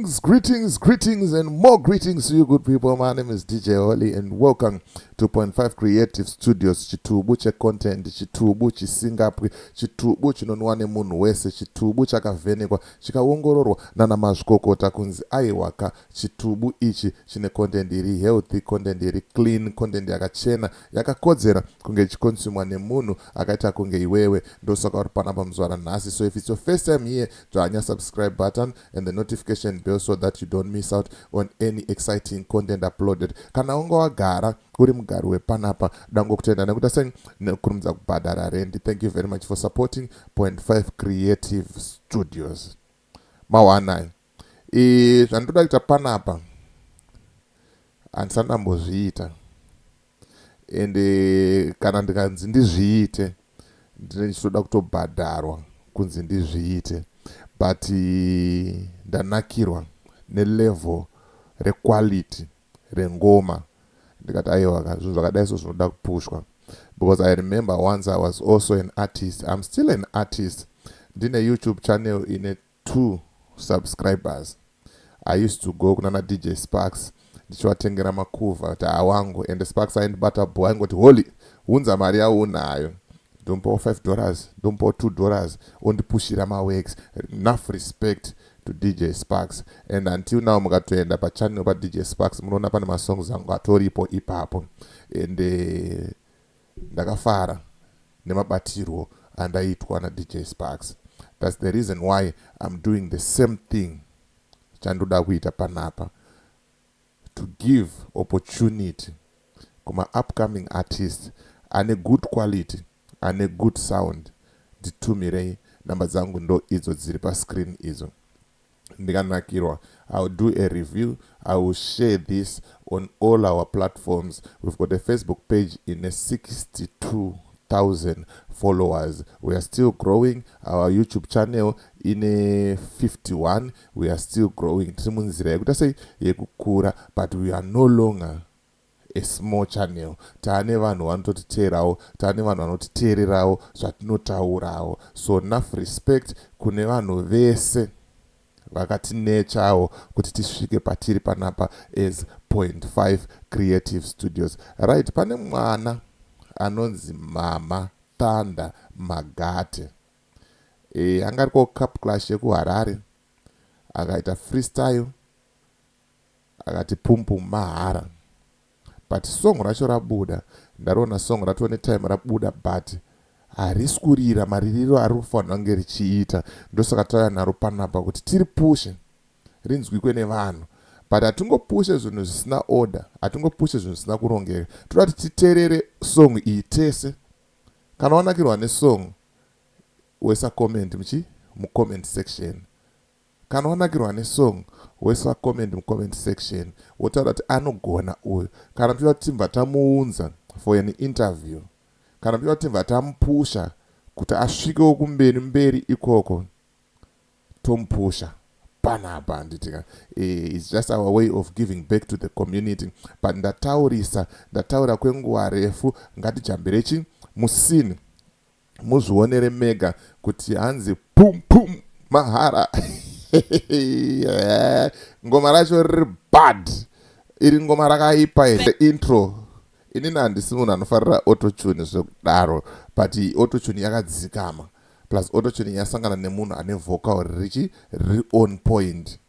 Greetings, greetings, greetings, and more greetings to you, good people. My name is DJ Holly, and welcome to Point 5 Creative Studios. Chitubu checontent, chitubu chisingapwi, chitubu chinonwa nemunhu wese, chitubu chakavhenekwa, chikaongororwa nana mazvikokota kunzi aiwaka, chitubu ichi chine content iri healthy, content iri clean, content yakachena, yakakodzera kunge ichiconsumwa nemunhu akaita kunge iwewe. Ndosaka uri panapa muzuva ranhasi. So if it's your first time here, dzvanya subscribe button and the notification bell so that you don't miss out on any exciting content uploaded. Kana unga wagara uri mugari wepanapa, dangokutenda nekuti sei nekukurumidza kubhadhara rendi. Thank you very much for supporting Point 5 Creative Studios. Mawanai zvandoda kuita panapa handisati ndambozviita, ende kana ndikanzi ndizviite, ndinenge ndichitoda kutobhadharwa kunzi ndizviite, but ndanakirwa nelevel requality rengoma, ndikati aiwa, zvinhu zvakadai so zvinoda kupushwa, because I remember once I was also an artist. I'm still an artist. Ndine YouTube channel ine two subscribers. I used to go kunana DJ Sparks ndichivatengera makuvha kuti awangu, and Sparks aindibata bo, aingoti, "Holy, unza mari yaunayo." Ndomupawo $5, ndomupawo $2, ondipushira maworks. Enough respect to DJ Sparks. And until now, mukatoenda pachannel paDJ Sparks, munoona pane masongs angu atoripo ipapo, and ndakafara nemabatirwo andaitwa naDJ Sparks. That's the reason why I'm doing the same thing chandoda kuita panapa, to give opportunity kuma-upcoming artists ane good quality, ane good sound. Nditumirei, namba dzangu ndo idzo dziri pascreen idzo. Ndikanakirwa, I will do a review. I will share this on all our platforms. We've got a Facebook page ine 62,000 followers. We are still growing. Our YouTube channel ine 51. We are still growing. Tiri munzira yekuita sei, yekukura, but we are no longer a small channel. Taane vanhu vanototiteerawo, taane vanhu vanotiteererawo zvatinotaurawo. So enough respect kune vanhu vese vakatinechawo kuti tisvike patiri panapa as Point 5 Creative Studios. Right, pane mwana anonzi Mama Thunder Magate. Anga ariko Cup Clash yekuHarare, akaita freestyle, akati pumpu mahara, but song racho rabuda, ndariona song ratova netime rabuda, but harisi kurira maririro ari kufanira kunge richiita. Ndosaka tauya naro panapa kuti tiri pushe, rinzwikwe nevanhu. But hatingopushe zvinhu zvisina order, hatingopushe zvinhu zvisina kurongeka. Toda kuti titeerere song iyi tese. Kana wanakirwa nesong, wesa comment muchi mucomment section. Kana wanakirwa nesong, wesa comment mucomment section, wotaura kuti anogona uyu. Kana toda kuti timbva tamuunza for an interview, kana toda kuti timbva tamupusha kuti asvikewo kumberi mberi ikoko, tomupusha panapa, handitika? It's just our way of giving back to the community. But ndataurisa, ndataura kwenguva refu. Ngatijambire chi musini, muzvionere mega kuti hanzi pum pum mahara. Ngoma racho riri bad iri, ngoma rakaipa iri. Intro, inini handisi munhu anofarira autotune zvekudaro, but autotune yakadzikama, plus autotune yasangana nemunhu ane vocal richi riri on point.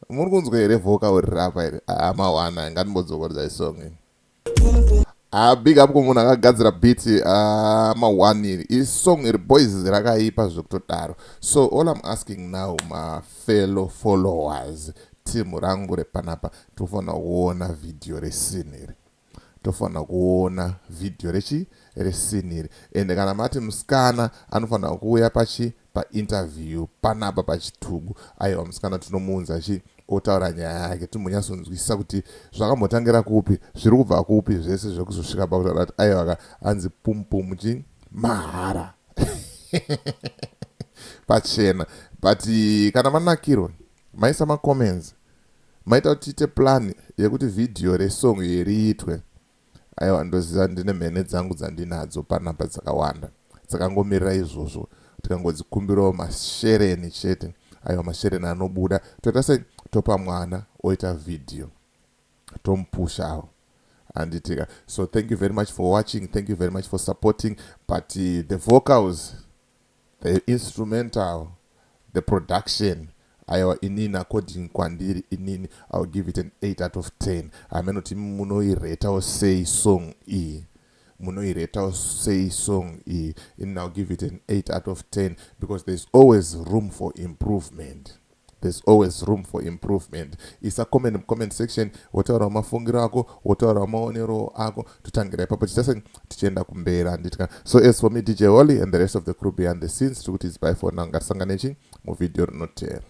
Muri kunzwa here vocal riri apa here? Amawana, ngatimbodzokorodza isong iyi. Ah, big up kumunhu akagadzira beat. Ma1 iri, isong iri, boys, rakaipa zvekutodaro. So all I'm asking now, mafellow followers, timu rangu repanapa, tofanira kuona vhidhiyo resini iri, tofanira kuona vhidhiyo rechi resini iri. Ende kana mati musikana anofanira kuuya pachi painterview panapa pachitubu, aiwa, musikana tinomuunza chi otaura nyaya yake, timbonyatsonzwisisa kuti zvakambotangira kupi, zviri kubva kupi, zvese zvekuzosvika pakutaura kuti aiwa, hanzi pum chi mahara pachena. But kana manakirwa, maisa macomments, maita kuti tiite plan yekuti vhidhiyo resong yeriitwe. Aiwa, ndoziva ndine mhene dzangu dzandinadzo panapa dzakawanda dzakangomirira izvozvo. Tikangodzikumbirawo mashereni chete, aiwa, mashereni anobuda. Toita sei? Topa mwana oita video, tomupushawo, handitika? So thank you very much for watching, thank you very much for supporting. But the vocals, the instrumental, the production, aiwa, inini, according kwandiri inini, I will give it an 8 out of 10. Hamenoti munoiretawo sei song iyi, munoiretawo sei song iyi. Inini, I'll give it an 8 out of 10 because there's always room for improvement, there's always room for improvement. Isa comment mucomment section, wotaurawo mafungiro ako, wotaurawo maonero ako, totangira ipapo, tichase tichienda kumberi, handitika? So as for me, DJ Holly, and the rest of the crew behind the scenes, tiri kuti it's bye for now. Ngatisangane chi muvhidhiyo rinotevera.